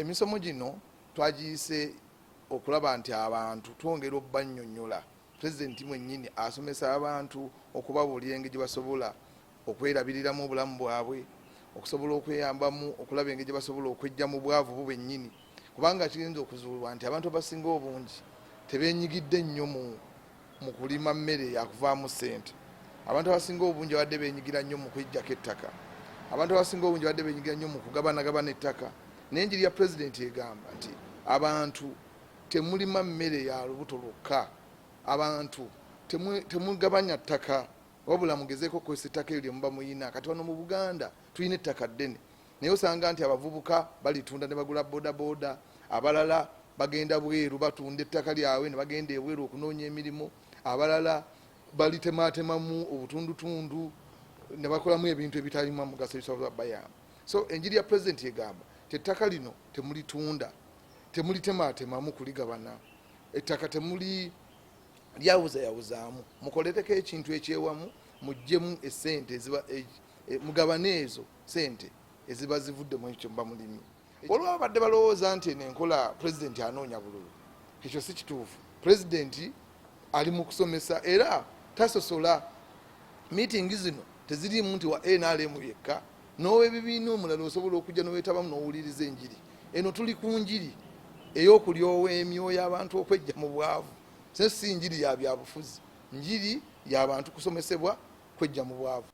Emisomo gino twagiyise okulaba nti abantu twongera okubannyonnyola. Pulezidenti mwennyini asomesa abantu okubabuulira engeri gye basobola okwerabiriramu obulamu bwabwe, okusobola okweyambamu, okulaba engeri gye basobola okwejja mu bwavu bo bennyini, kubanga kiyinza okuzuulwa nti abantu abasinga obungi tebeenyigidde nnyo mu kulima mmere yakuvaamu ssente. Abantu abasinga obungi babadde beenyigira nnyo mu kwejjako ettaka. Abantu abasinga obungi babadde beenyigira nnyo mu kugabanagabana ettaka. Naye enjiri ya pulezidenti egamba nti abantu temulima mmere ya lubuto lwokka, abantu temugabanya ttaka, wabula mugezeeko okukozesa ettaka eryo lye muba muyina. Kati wano mu Buganda tulina ettaka ddene, naye osanga nti abavubuka balitunda ne bagula bodaboda, abalala bagenda bweru batunda ettaka lyabwe ne bagenda ebweru okunoonya emirimu, abalala balitematemamu obutundutundu ne bakolamu ebintu ebitalimu mugaso ebisobola bayamba. So enjiri ya pulezidenti egamba ti ettaka lino temulitunda, temulitematemamu kuligabana, ettaka temuli lyawuzayawuzaamu, mukolereko ekintu ekyewamu, muggyemu esente mugabane ezo sente eziba zivudde mu ekyo muba mulimye. Waliwo abadde balowooza nti eno enkola pulezidenti anoonya bululu. Ekyo si kituufu. Pulezidenti ali mu kusomesa era tasosola. Miitingi zino teziriimu nti wa NRM yekka, n'owebibiina omulala osobola okujja n'oweetabamu n'owuliriza enjiri eno. Tuli ku njiri ey'okulyowa emyoyo abantu okwejja mu bwavu, so si njiri ya byabufuzi, njiri y'abantu kusomesebwa kwejja mu bwavu.